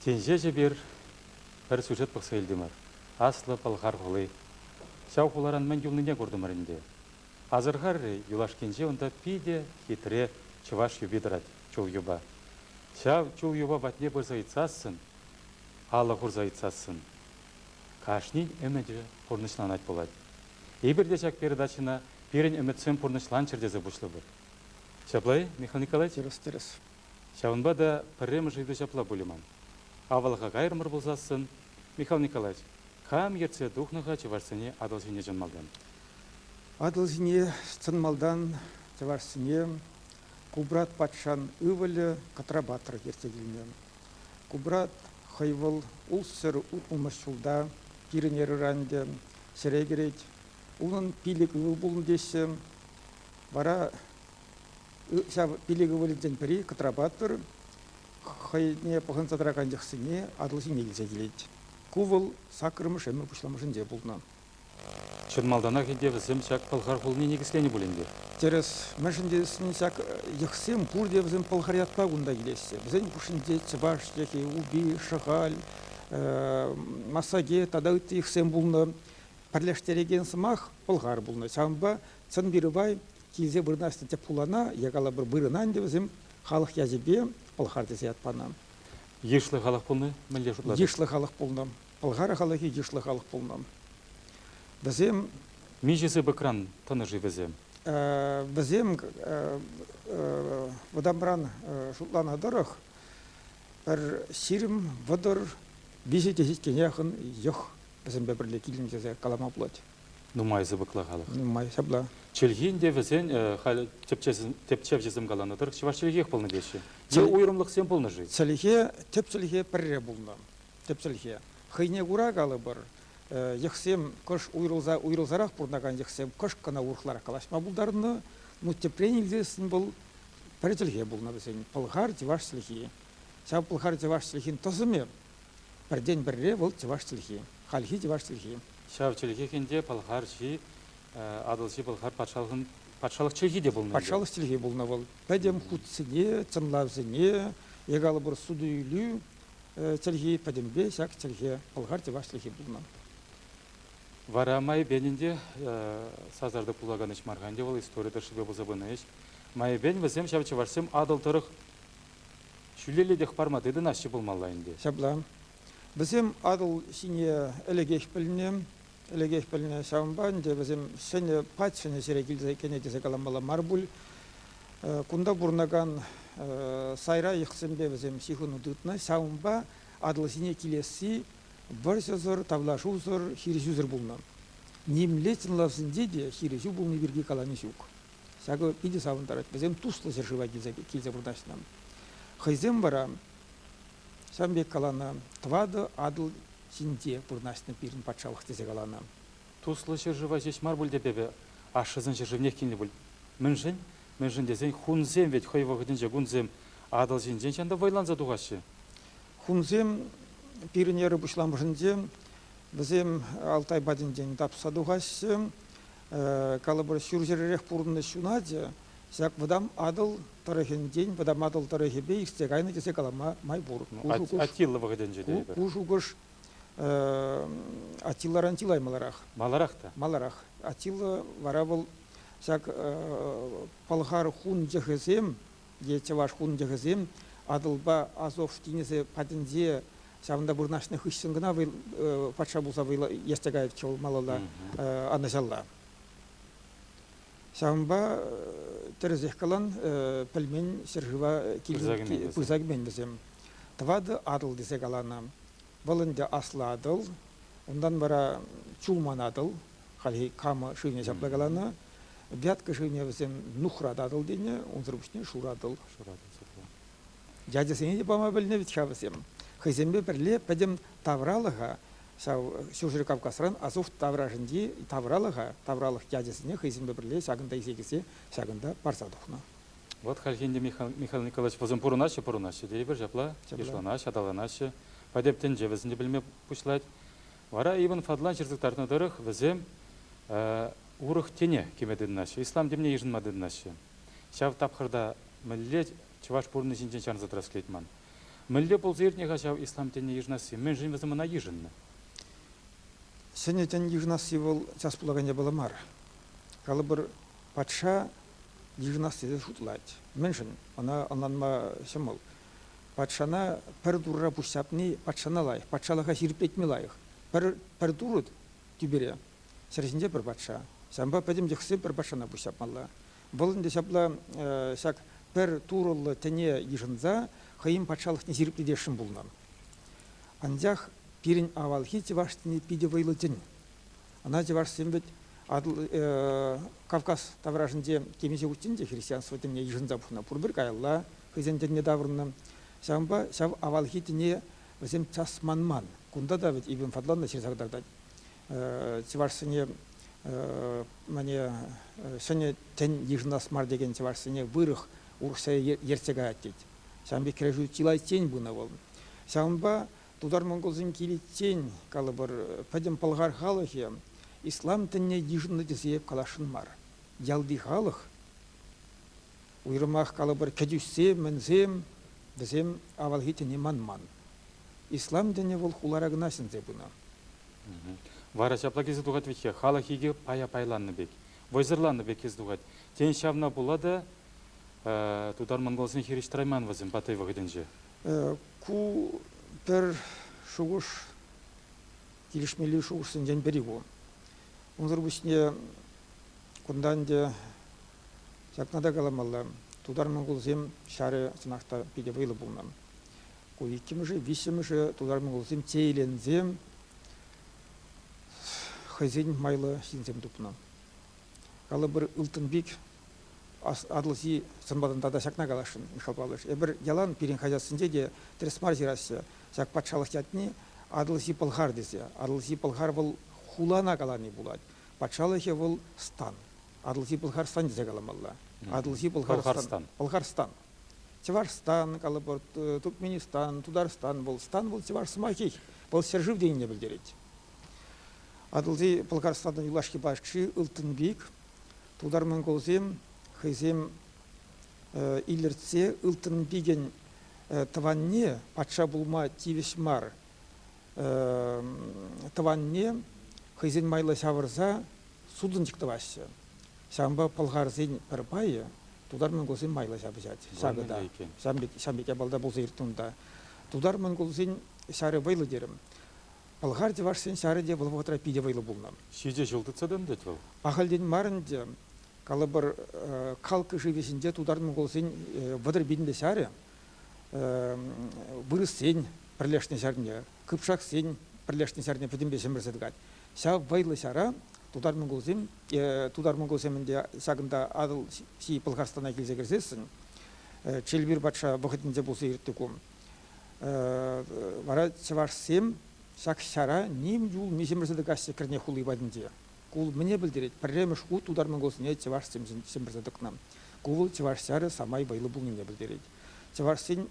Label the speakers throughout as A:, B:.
A: Тин ҫеҫ эпир пӗр сюжет пӑхса илтӗмӗр. Аслӑ Пӑлхар хули. Ҫав хуларан мӗн юлнине куртӑмӑр ӗнтӗ. Асӑрхарри юлашкинче унта питӗ хитре чӑваш юпи тӑрать, чул юпа. Ҫав чул юпа патне пырса ыйтсассӑн, алӑ хурса ыйтсассӑн, кашнин ӗмӗчӗ пурнӑҫланать пулать. Эпир те ҫак передачӑна пирӗн ӗмӗтсем пурнӑҫланччӑр тесе пуҫлӑпӑр. Ҫапла-и, Михаил Николаевич?
B: Тӗрӗс, тӗрӗс.
A: Ҫавӑнпа та пӗрремӗш ыйту ҫапла пулӗ ман. Аваллӑха кайрӑмӑр пулсассӑн, Михаил Николаевич, кам ертсе тухнӑ-ха чӑвашсене Атӑл ҫине чӑн малтан?
B: Атӑл ҫине чӑн малтан чӑвашсене Кубрат патшан ывӑлӗ Кӑтра Батыр ертсе килнӗ. Кубрат хӑй вӑл ултсӑр утмӑлмӗш ҫулта пирӗн эрӑра ӗнтӗ ҫӗре кӗрет. Унӑн пилӗк ывӑл пулнӑ теҫҫӗ. Вара ҫав пилӗк ывӑлӗнчен пӗри Кӑтра Паттӑр хӑйне пӑхӑнса тӑракан йӑхсене Атӑл ҫине илсе килет. Ку вӑл саккӑрмӗш ӗмӗр пуҫламӑшӗнче пулнӑ.
A: Чӑн малтанах ӗнтӗ вӗсем ҫак Пӑлхар хулине никӗсленӗ пуль ӗнтӗ.
B: Тӗрӗс. Мӗншӗн тесен ҫак йӑхсем пурте вӗсем Пӑлхар ятпа кунта килеҫҫӗ. Вӗсен хушшинче чӑваш йӑхӗ, Упи, Шӑхаль, Массаке тата ытти йӑхсем пулнӑ. Пӗрлештерекен сӑмах Пӑлхар пулнӑ. Ҫавӑнпа чӑн пирвай килсе вырнаҫнӑ тӗп хулана е калӑпӑр вырӑна ӗнтӗ вӗсем халӑх ячӗпе Пӑлхар тесе ят панӑ.
A: Йышлӑ халӑх пулнӑ мӗнле шутлатӑр?
B: Йышлӑ халӑх пулнӑ. Пӑлхар халӑхӗ йышлӑ халӑх пулнӑ. Вӗсем
A: Миҫе сыпӑкран тӑнӑ-ши вӗсем?
B: Вӗсем вӑтамран шутланӑ тӑрӑх пӗр 20, 33 теҫеткене яхӑн йӑх вӗсемпе пӗрле килнӗ тесе калама пулать.
A: Нумай сыпӑклӑ халӑх.
B: Нумай, ҫапла.
A: Чӗлхин те вӗсен халь тӗпчевҫӗсем каланӑ тӑрӑх чӑваш чӗлхиех пулнӑ теҫҫӗ. Е уйрӑмлӑхсем пулнӑ-ши?
B: Чӗлхе, тӗп чӗлхе пӗрре пулнӑ. Тӗп чӗлхе. Хӑйне кура калӑпӑр, йӑхсем кӑш уйрӑлса уйрӑлсарах пурӑнакан йӑхсем кӑшт кӑна урӑхларах калаҫма пултарнӑ. Ну, тӗпрен илсессӗн вӑл пӗр чӗлхе пулнӑ вӗсен. Пӑлхар чӑваш чӗлхи. Ҫав пӑлхар чӑваш чӗлхин тӑсӑмӗ пӗртен-пӗрре вӑл чӑваш чӗлхи, хальхи чӑваш чӗлхи.
A: Ҫав чӗлхех ӗнтӗ пӑлхар-ҫи, Атӑлҫи Пӑлхар патшалӑхӑн патшалӑх чӗлхи те пулнӑ.
B: Патшалӑх чӗлхи пулнӑ вӑл. Пӗтӗм хутсене, чӑнлавсене, е калӑпӑр суту-илӳ чӗлхи пӗтӗмпе ҫак чӗлхе пӑлхар чӑваш чӗлхи пулнӑ.
A: Вара майӗпен ӗнтӗ сасартӑк пулакан ӗҫ мар-ха ӗнтӗ вӑл истори тӑршшӗпе пулса пынӑ ӗҫ. Майӗпен вӗсем ҫав чӑвашсем Атӑл тӑрӑх ҫӳлелле те хӑпарма тытӑнаҫҫӗ пулмалла ӗнтӗ.
B: Ҫапла. Вӗсем Атӑл ҫине ӗлӗкех пӗлнӗ, ӗлӗкех пӗлнӗ. Ҫавӑнпа ӗнтӗ вӗсем ҫӗнӗ, пач ҫӗнӗ ҫӗре килсе кӗнӗ тесе каламалла мар пуль. Кунта пурӑнакан сайра йӑхсемпе вӗсем ҫыхӑну тытнӑ. Ҫавӑнпа Атӑл ҫине килесси вӑрҫӑсӑр, тавлашусӑр, хирӗҫӳсӗр пулнӑ. Нимле чӑнлавсенче те хирӗҫӳ пулни пирки калани ҫук. Ҫакӑ питӗ савӑнтарать. Вӗсем туслӑ ҫӗршыва килсе, килсе вырнаҫнӑ. Хӑйсем вара ҫавӑн пек каланӑ, тӑватӑ Атӑл ҫинче вырнаҫнӑ пирӗн патшалӑх тесе каланӑ.
A: Туслӑ ҫӗршыва ҫеҫ мар пуль теп эпӗ, ашшӗсен ҫӗршывнех килнӗ пуль. Мӗншӗн? Мӗншӗн тесен хунсем вӗт хӑй вӑхӑтӗнче кунсем Атӑл ҫинчен ҫанта вӑйланса тухаҫҫӗ.
B: Хунсем пирӗн эра пуҫламӑшӗнче вӗсем Алтай патӗнчен тапса тухаҫҫӗ. Калӑпӑр, ҫурҫӗререх пурӑннӑ ҫуначӗ ҫак Вӑтам Атӑл тӑрӑхӗнчен Вӑтам Атӑл тӑрӑхӗпе иртсе кайнӑ тесе калама май пур.
A: Аттила вӑхӑтӗнче тейӗпӗр.
B: Ку шухӑш Аттиларан чылай маларах.
A: Маларах та?
B: Маларах. Аттила вара вӑл ҫак пӑлхар хун йӑхӗсем е чӑваш хун йӑхӗсем Атӑлпа Азов тинӗсӗ патӗнче ҫавӑнта вырнаҫнӑ хыҫҫӑн кӑна патша пулса ертсе каять вӑл малалла анӑҫалла. Ҫавӑнпа тӗрӗсех калан, пӗлмен ҫӗршыва пырса кӗмен вӗсем. Тӑватӑ Атӑл тесе каланӑ. Вӑл ӗнтӗ Аслӑ Атӑл, унтан вара Чулман Атӑл, хальхи Кама шывне ҫапла каланӑ. Вятка шывне вӗсем Нухрат Атӑл тенӗ, унсӑр пуҫне Шур Атӑл.
A: Шур Атӑл ҫапла.
B: Ячӗсене те пама пӗлнӗ вӗт-ха вӗсем. Хӑйсемпе пӗрле пӗтӗм тавралӑха, ҫав Ҫурҫӗр Кавказран Азов таврашӗнчи тавралӑха, тавралӑх ячӗсене хӑйсемпе пӗрле ҫакӑнта илсе килсе ҫакӑнта парса тухнӑ.
A: Вот хальхинче Михаил Николаевич вӗсем пурӑнаҫҫӗ, пурӑнаҫҫӗ тейӗпӗр ҫапла, йышланаҫҫӗ, аталанаҫҫӗ. Патеп тӗнче вӗсене пӗлме пуҫлать. Вара Иван Фадлан ҫырса кӑтартнӑ тӑрӑх вӗсем урӑх тӗне кӗме тытӑнаҫҫӗ, ислам тӗнне йышӑнма тытӑнаҫҫӗ. Ҫав тапхӑрта мӗнле чӑваш пурнӑҫӗнчен чарӑнса тӑрас килет ман. Мӗнле пулса иртнӗ-ха ҫав ислам тӗнне йышӑнасси? Мӗншӗн вӗсем ӑна йышӑннӑ?
B: Ҫӗнӗ тӗн йышӑнасси вӑл час пулакан япала мар. Калӑпӑр, патша йышӑнас тесе шутлать. Мӗншӗн? Ӑна ӑнланма ҫӑмӑл. Патшана пӗр турра пуҫҫапни патшана лайӑх, патшалӑха ҫирӗплетме лайӑх. Пӗр, пӗр турӑ тӳпере, ҫӗр ҫинче пӗр патша. Ҫавӑнпа пӗтӗм йӑхсем пӗр патшана пуҫҫапмалла. Вӑл ӗнтӗ ҫапла ҫак пӗр турӑллӑ тӗне йышӑнса хӑйӗн патшалӑхне ҫирӗплетесшӗн пулнӑ. Анчах пирӗн авалхи чӑваш тӗнӗ питӗ вӑйлӑ тӗн. Ӑна чӑвашсем вӗт Кавказ таврашӗнче темиҫе хутчен те христианство тӗнне йышӑнса пухнӑ. Пурпӗр каялла хӑйсен тӗнне таврӑннӑ. Ҫавӑнпа ҫав авалхи тӗне вӗсем час манман. Кунта та вӗт Ибн Фадлан та ҫырса кӑтартать. Чӑвашсене мӗне ҫӗнӗ тӗн йышӑнас мар текен чӑвашсене вырӑх урӑхса ертсе каять тет. Ҫавӑн пек кӗрешӳ чылайччен пынӑ вӑл. Ҫавӑнпа тутар-монголсем киличчен, калӑпӑр, пӗтӗм пӑлхар халӑхӗ ислам тӗнне йышӑннӑ тесе каласшӑн мар. Ялти халӑх, уйрӑмах калӑпӑр, кӗтӳҫсем, мӗнсем, вӗсем авалхи тӗне манман. Ислам тӗнӗ вӑл хулара кӑна ҫӗнсе пынӑ.
A: Вара ҫапла килсе тухать вӗт-ха, халӑх икӗ пая пайланнӑ пек, вӑйсӑрланнӑ пек килсе тухать. Тен, ҫавна пула та тутар-монголсене хирӗҫ тӑрайман вӗсем Батый вӑхӑтӗнче.
B: Ку пӗр шухӑш, килӗшмелли шухӑшсенчен пӗри ку. Унсӑр пуҫне кунта ӗнтӗ ҫакна та каламалла, тутар-монголсем ҫарӗ чӑнах та питӗ вӑйлӑ пулнӑ. Ку иккӗмӗшӗ, виҫҫӗмӗшӗ тутар-монголсем чееленсе хӑйсен майлӑ ҫынсем тупнӑ. Калӑпӑр, Ылтӑнпик Атӑлҫи сӑнпатан тата ҫакна каласшӑн, Михаил Павлович. Эпир ялан пирӗн хаҫатсенче те тӗрӗс мар ҫыраҫҫӗ. Ҫак патшалӑх ятне Атӑлҫи Пӑлхар тесе. Атӑлҫи Пӑлхар вӑл хулана калани пулать. Патшалӑхӗ вӑл стан. Атӑлҫи Пӑлхарстан тесе каламалла. Атӑлҫи Пӑлхарстан. Пӑлхарстан. Чӑвашстан, калӑпӑр, Туркменистан, Тутарстан вӑл. Стан вӑл чӑваш сӑмахех. Вӑл ҫӗршыв тенине пӗлтерет. Атӑлти Пӑлхарстанӑн юлашки патши Ылтӑнпик тутар-монголсем хӑйсем илӗртсе Ылтӑнпикӗн тӑванне патша пулма тивӗҫ мар тӑванне хӑйсен майлӑ ҫавӑрса сутӑнчӑк тӑваҫҫӗ. Ҫавӑнпа пӑлхарсен пӗр пайӗ тутар-монголсен майлӑ ҫапӑҫать. Ҫакӑ та ҫавӑн пек япала пулса иртнӗ унта. Тутар-монголсен ҫарӗ вӑйлӑ терӗм. Пӑлхар чӑвашсен ҫарӗ те вӑл вӑхӑтра питӗ вӑйлӑ пулнӑ.
A: Ҫичӗ ҫул тытса тӑнӑ тет вӑл.
B: Ахальтен мар ӗнтӗ, калӑпӑр, Калка шывӗ ҫинче тутар-монголсен 30 пинлӗ ҫарӗ вырӑссен пӗрлешнӗ ҫарне, кыпшаксен пӗрлешнӗ ҫарне пӗтӗмпе ҫӗмӗрсе тӑкать. Ҫав вӑйлӑ ҫара тутар-монголсем тутар-монголсем ӗнтӗ ҫакӑнта Атӑл ҫи Пӑлхарстана килсе кӗрсессӗн Челпир патша вӑхӑтӗнче пулса иртнӗ ку. Вара чӑвашсем ҫак ҫара ним юлми ҫӗмӗрсе тӑкаҫҫӗ Кӗрне хули патӗнче. Ку мӗне пӗлтерет? Пӗрремӗш хут тутар-монголсене чӑвашсем ҫӗмӗрсе тӑкнӑ. Ку вӑл чӑваш ҫарӗ самай вӑйлӑ пулнине пӗлтерет. Чӑвашсен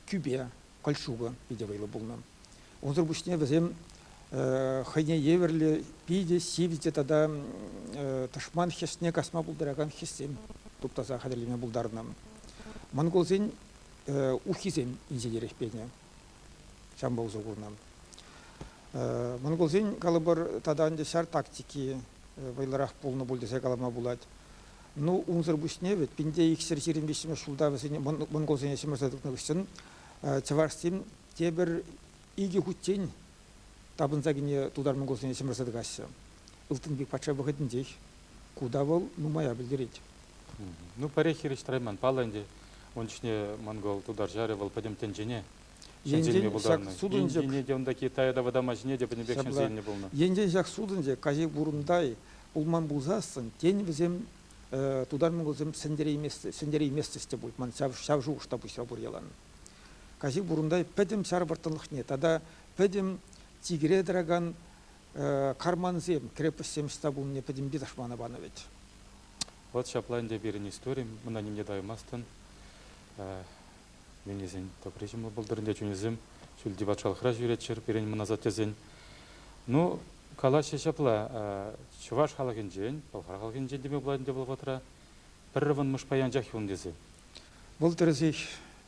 B: кӳпе, кольчуга питӗ вӑйлӑ пулнӑ. Унсӑр пуҫне вӗсем хӑйне евӗрлӗ питӗ сивӗ тата тӑшман хӗсне касма пултаракан хӗссем туптаса хатӗрлеме пултарнӑ. Монголсен уххисем инҫетерех пенӗ. Ҫавӑнпа усӑ курнӑ. Монголсен, калӑпӑр, тата ӗнтӗ ҫар тактики вӑйлӑрах пулнӑ пуль тесе калама пулать. Ну, унсӑр пуҫне вӗт 1223 ҫулта вӗсене монголсене ҫӗмӗрсе тытнӑ хыҫҫӑн чӑвашсем тепӗр икӗ хутчен тапӑнса кӗнӗ тутар-монголсене ҫӗмӗрсе тӑкаҫҫӗ. Ылтӑнпик патша вӑхӑтӗнчех ку та вӑл нумая пӗлтерет.
A: Ну, пӗрех хирӗҫ тӑрайман. Паллӑ ӗнтӗ, ун чухне монгол тутар ҫарӗ вӑл пӗтӗм тӗнчене ҫӗнсе илме пултарнӑ.
B: Сутӑнчӑк
A: Индине те, унта Китая та, вӑтам Азине те пӗтӗмпех ҫӗнсе илнӗ пулнӑ.
B: Енчен ҫак сутӑнчӑк каҫи Бурунтай пулман пулсассӑн, тен, вӗсем тутар-монголсем ҫӗнтерейместӗҫ те пуль. Ман ҫав, ҫав шухӑш та пуҫра пур ялан. Каҫи Бурунтай пӗтӗм ҫар вӑрттӑнлӑхне тата пӗтӗм чикӗре тӑракан кармансем, крепостьсем ӑҫта пулнине пӗтӗмпе тӑшмана панӑ вӗт.
A: Вӑт ҫапла ӗнтӗ пирӗн истори, мана нимне таймастӑн. Вилнисен тӑпри ҫӑмӑл пултӑр ӗнтӗ, чунӗсем ҫӳлти патшалӑхра ҫӳреччӗр пирӗн мӑн асаттесен. Ну, калаҫҫӗ ҫапла, чӑваш халӑхӗнчен, пӑлхар халӑхӗнчен теме пулать ӗнтӗ вӑл вӑхӑтра, пӗр вунмӑш пай анчах юлнӑ тесе.
B: Вӑл тӗрӗсех.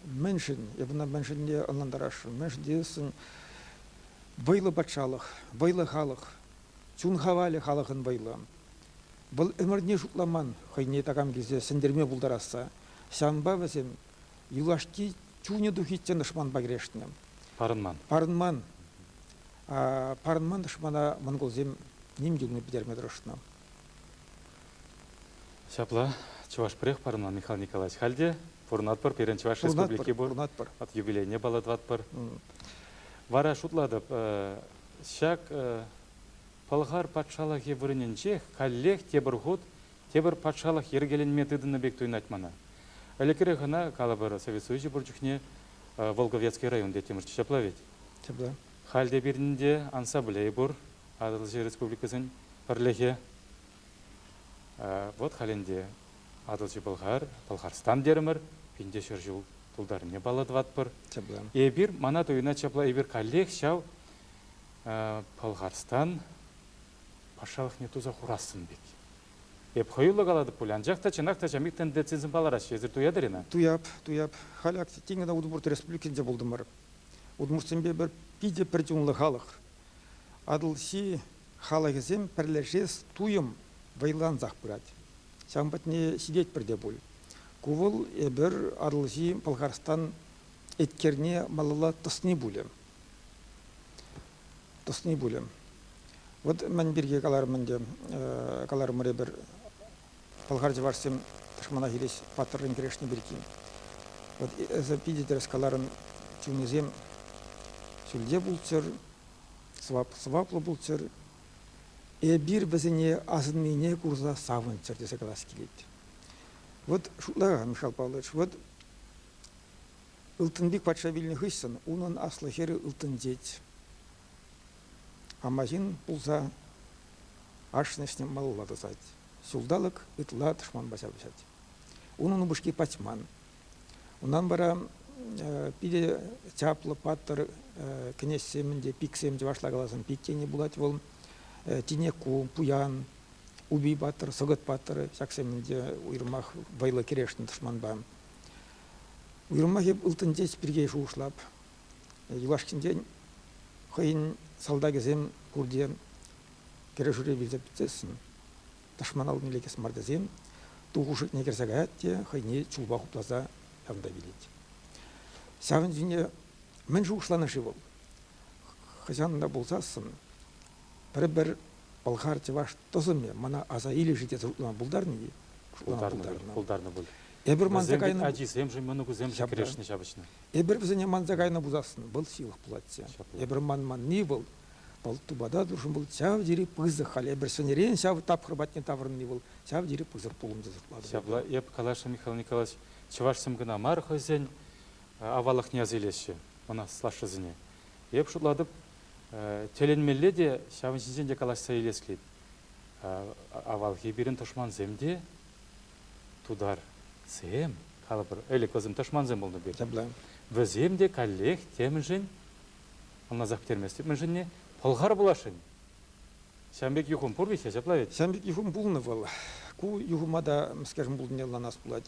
B: Мӗншӗн? Эп ӑна мӗншӗнне ӑнлантарасшӑн. Мӗншӗн тесен вӑйлӑ патшалӑх, вӑйлӑ халӑх, чун хавалӗ халӑхӑн вӑйлӑ. Вӑл ӗмӗрне шутламан хӑйне такам килсе сӗнтерме пултарасса. Ҫавӑнпа вӗсем юлашки чунӗ тухиччен тӑшманпа кӗрешнӗ.
A: Парӑнман.
B: Парӑнман. Парӑнман тӑшмана монголсем ним юлми пӗтерме тӑрӑшнӑ.
A: Ҫапла, чӑваш пӗрех парӑнман, Михаил Николаевич. Халь те пурӑнатпӑр, пирӗн Чӑваш Республики пур.
B: Пурӑнатпӑр.
A: От юбилейне палӑртатпӑр. Вара шутлатӑп, ҫак Пӑлхар патшалӑхӗ вырӑнӗнчех каллех тепӗр хут тепӗр патшалӑх йӗркеленме тытӑннӑ пек туйӑнать мана. Ӗлӗкрех ӑна, калӑпӑр, Совет Союзӗ пур чухне Волговецкий район теттӗмӗрччӗ, ҫапла вӗт?
B: Ҫапла.
A: Халь те пирӗн те ансамблей пур, Атӑлҫи республикӑсен пӗрлӗхӗ. Вот халь ӗнтӗ Атӑлҫи Пӑлхар, Пӑлхарстан терӗмӗр, пинте ҫӗр ҫул тултарнине паллӑ тӑватпӑр.
B: Ҫапла.
A: Эпир, мана туйӑнать ҫапла, эпир каллех ҫав Пӑлхарстан патшалӑхне туса хурассӑн пек. Эп хӑюллӑ калатӑп пуль, анчах та чӑнах та ҫамик тенденцисем палӑраҫҫӗ. Эсир туятӑр-и ӑна?
B: Туяп, туяп. Халь ак тин кӑна Удмурт Республикинче пултӑмӑр. Удмуртсемпе пӗр питӗ пӗр чунлӑ халӑх. Атӑлҫи халӑхӗсем пӗрлешес туйӑм вӑйлансах пырать. Ҫавӑн патне ҫитетпӗр те пуль. Ку вӑл эпир Атӑлҫи Пӑлхарстан еткерне малалла тӑсни пулӗ. Тӑсни пулӗ. Вот мӗн пирки каларӑм ӗнтӗ, каларӑмӑр эпир пӑлхар-чӑвашсем тӑшмана хирӗҫ паттӑррӑн кӗрешни пирки. Вот эсӗ питӗ тӗрӗс каларӑн, чунӗсем ҫӳлте пулччӑр, сӑваплӑ пулччӑр, эпир вӗсене асӑннине курса савӑнччӑр тесе калас килет. Вот шутла-ха, Михаил Павлович, вот Ылтӑнпик патша вилнӗ хыҫҫӑн унӑн аслӑ хӗрӗ Ылтӑн тет. Амаҫын пулса ашшӗн ӗҫне малалла тӑсать. Ҫулталӑк ытла тӑшманпа ҫапӑҫать. Унӑн упӑшки Патьман. Унтан вара питӗ чаплӑ паттӑр кнеҫсем ӗнтӗ, пиксем чӑвашла каласан пик тени пулать вӑл. Тинекку, Пуян, Упи паттӑр, Сӑкӑт паттӑр ҫаксем ӗнтӗ уйрӑмах вӑйлӑ кӗрешнӗ тӑшманпа. Уйрӑмах эп ылтӑн теҫ пирки шухӑшлап. Юлашкинчен хӑйӗн салтакӗсем пурте кӗрешӳре вилсе пӗтсессӗн тӑшман аллине лекес мар тесен ту хушӑкне кӗрсе каять те хӑйне чулпа хупласа ҫавӑнта вилет. Ҫавӑн ҫине мӗн шухӑшланӑ-ши вӑл? Хӑҫан та пулсассӑн пӗр-пӗр пӑлхар-чӑваш тӑсӑмӗ мана аса илӗ-ши тесе шутлама пултарнӑ-и?
A: Шутлама пултарнӑ. Пултарнӑ пуль.
B: Эпир манса кайнӑ...
A: ачисемшӗн, мӑнукӗсемшӗн кӗрешнӗ ҫапӑҫнӑ.
B: Эпир вӗсене манса кайнӑ пулсассӑн вӑл ҫылӑх пулатчӗ. Эпир манманни вӑл, вӑл тупата туршӑн вӑл ҫав тери пысӑк халь. Эпир ҫӗнӗрен ҫав тапхӑр патне таврӑнни вӑл ҫав тери пысӑк пулӑм тесе шутлатӑп.
A: Ҫапла, эп каласшӑн, Михаил Николаевич, чӑвашсем кӑна мар хӑйсен аваллӑхне аса илеҫҫӗ, мӑн аслашшӗсене. Эп шутлатӑп, тӗлӗнмелле те ҫавӑн ҫинчен те калаҫса илес килет. Авалхи пирӗн тӑшмансем те тутарсем, калӑпӑр, ӗлӗк вӗсем тӑшмансем пулнӑ пек.
B: Ҫапла.
A: Вӗсем те каллех темӗншӗн ӑнлансах пӗтерместӗп, мӗншӗнне пӑлхар пуласшӑн. Ҫавӑн пек юхӑм пур вӗт-ха, ҫапла вӗт?
B: Ҫавӑн пек юхӑм пулнӑ вӑл. Ку юхӑма та мӗскершӗн пулнине ӑнланас пулать.